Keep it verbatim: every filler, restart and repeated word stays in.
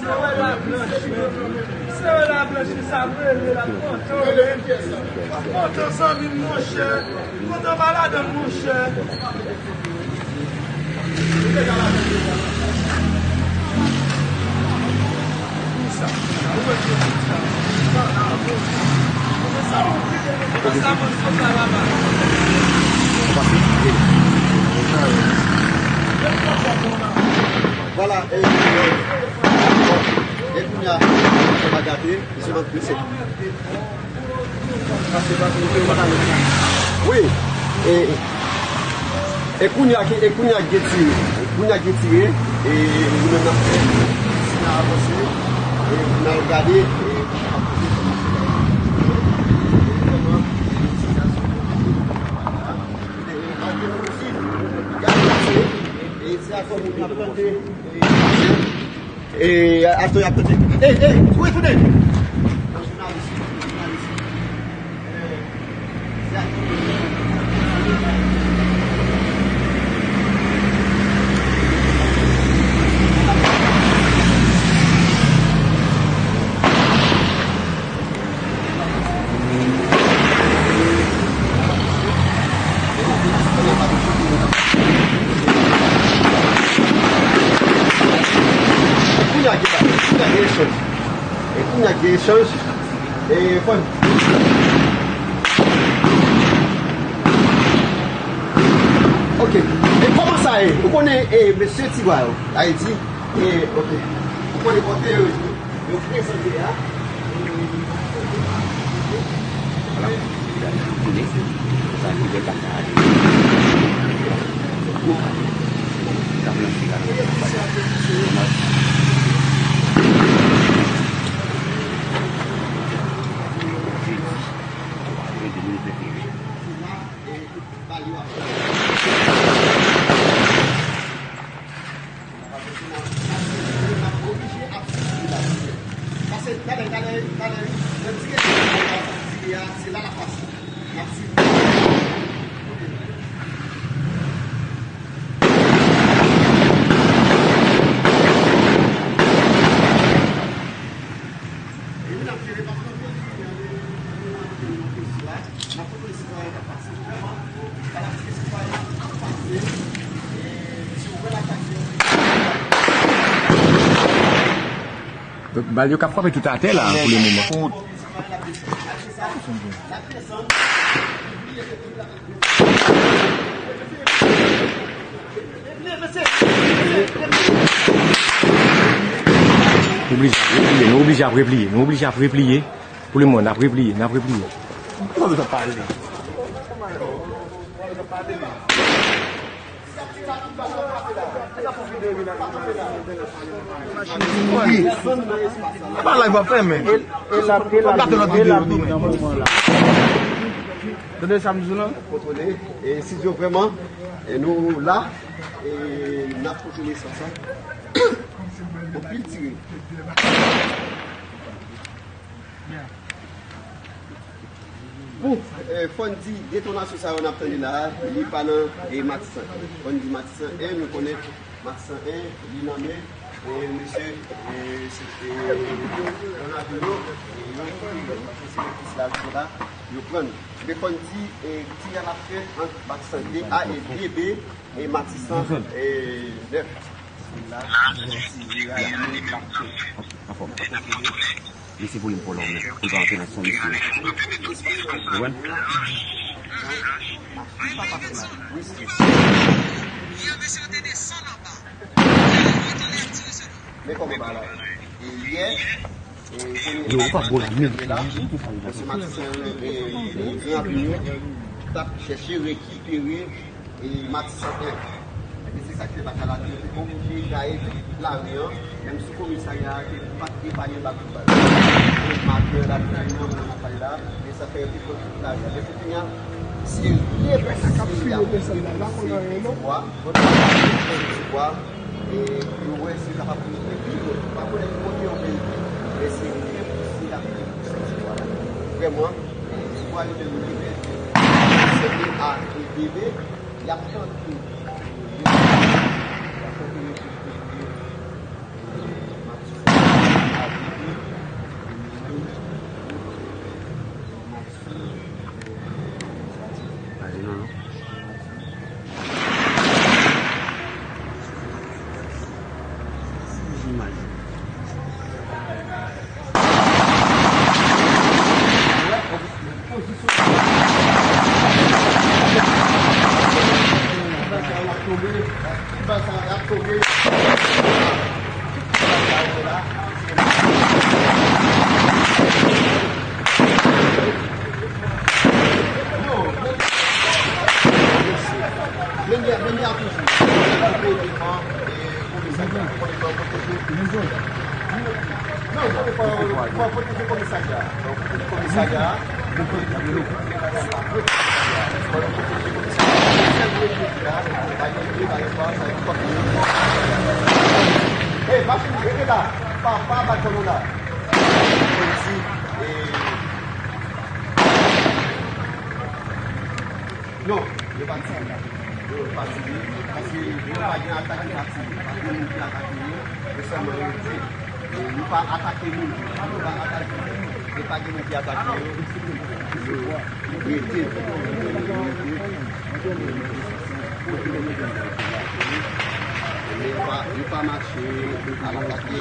Sewè lablanchi, sewè lablanchi sa m rele la, kontan. Kontan zanmi m, monchè. Kontan pa ladan l, monchè. Vwala, e, e kounye a, sa pa gate, se lòt mesye. Wi. E, e kounye a, e kounye a gen tire. Kounye a gen tire. E nou menm n ap fè, si n a avanse, e n al gade, e e se a fò moun ap tande. E, atò, y ap tande. Ey, ey, wi, tounen. Kounye a gen, kounye a gen echanj. E kounye a gen echanj. E fò n. Ok. E kòman sa ye? Ou konnen, e, mesye Tigwa yo, Ayiti, e, ok. Ou konnen kote yo, yo prezante a. Vwala. Kounye, sa kouvèk la ka ale. Sa planche la. Jedi. Jedi, nou prefere. Pase, talè, talè, talè, lè m tire, se la l ap pase. N ap swiv. Donk, bal yo k ap frape tout atè la, pou le moman. Nou oblije ap repliye, nou oblije ap repliye, nou oblije ap repliye. Pou le moman, n ap repliye, n ap repliye. Wi. E pa live w ap fè, men. W ap gate lòt videyo tou, men. Tande sa m di w lan? Kontwole, e, si Dye vrèman, e, nou la, e, n ap kontwole sa, sa. Anpil tire. Bon, e, fò n di, detonasyon sa yo n ap tande la a, li pa nan, e, Matisan. Fò n di Matisan en, nou konnen Matisan en, li nan men, e, mesye, e, se, e, Ronaldinho, e, yon ki, se yon ki la, ki la. Yo pran nou. Men fò n di, e, tir a l ap fèt ant Bak san de A e de B e Matisan, e, nèf. Anfòm. Mesye volim pa w la w menm. Pou l pa rantre nan son mesye. Ou konprann? Men kòman bagay la? E yè, e, premye Yo, ou pa bon la, men. Mesye Matisan, e, e, t ap chèche rekipere e, Matisan en. Ebyen, se sa k fè Bak la te oblije gaye tout lari an, menm sou komisarya a, ke pa t epaye Bak pou bal. E Bak la, la, la, la, la, la, men sa fè yo te pran tout lari an. Men pou kounye a, se lye pou se lye pou se Tibwa, vòt Tibwa, e pou yo wè si yo kapab rive pi lwen. Pa konnen ki kote yo vle rive, men se lye pou se ap rive pou se Tibwa la. Vrèman, Tibwa yo te rive se de A e de B. Y ap tante. Y ap tante yo tout peye. Matisan. Matisan. Matisan. Matisan. Matisan. Matisan. Matisan. Matisan. Hey, machin, rete la. Pa, pa bat kò nou la. Non, yo pa tire. Yo pa tire. Paske yo pa gen atak ki pa tire. Pa gen moun ki atake yo. Yo sèlman yo di. Yo pa atake moun. Yo pa atake moun. Yo pa gen moun ki atake yo. Yo rete. Yo pa, yo pa mache al atake.